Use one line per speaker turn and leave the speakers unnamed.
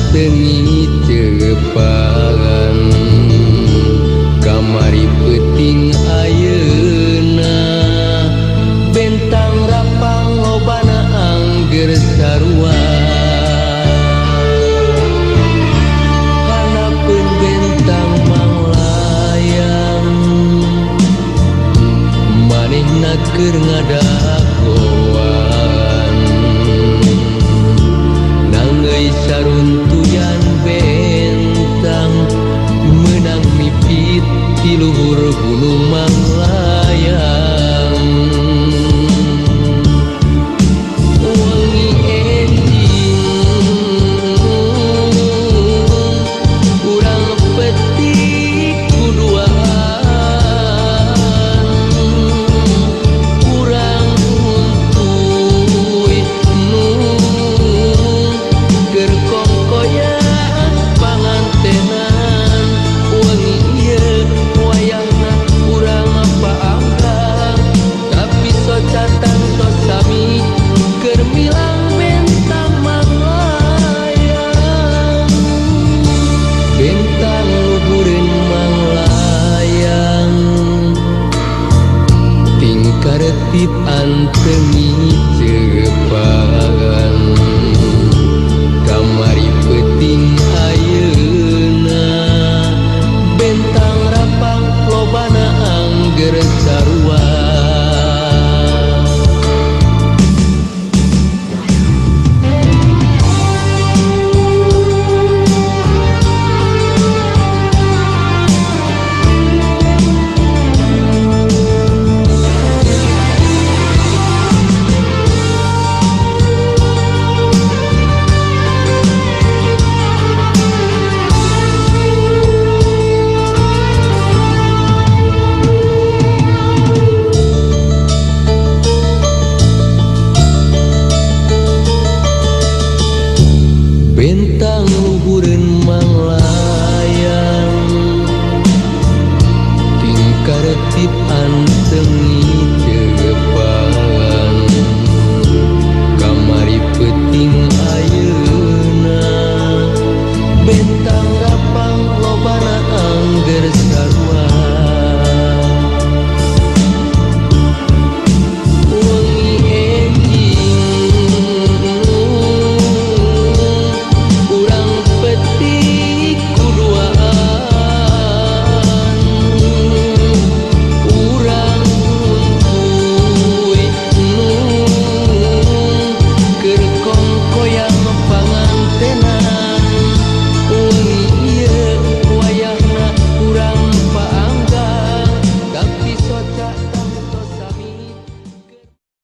antengi cepan. Kamari peuting ayeuna bentang rapang lobana angger sarua. Hanapeun bentang manglayang manehna keur ngadagoan. Nangeui saruntuyan bentang meunang mipit ti luhur gunung Manglayang. Wengi enjing urang petik kuduaan, urang untuy nung keur kongkoyan pangantenan. Wengi ieu wayahna urang paanggang, tapi socatan tos sami keur milang bentang manglayang. Bentang luhureun manglayang tingkaretip antengi cepan. Kamari peuting ayeuna bentang rapang lobana angger sarua. Bentang luhureun manglayang tingkaretip antengi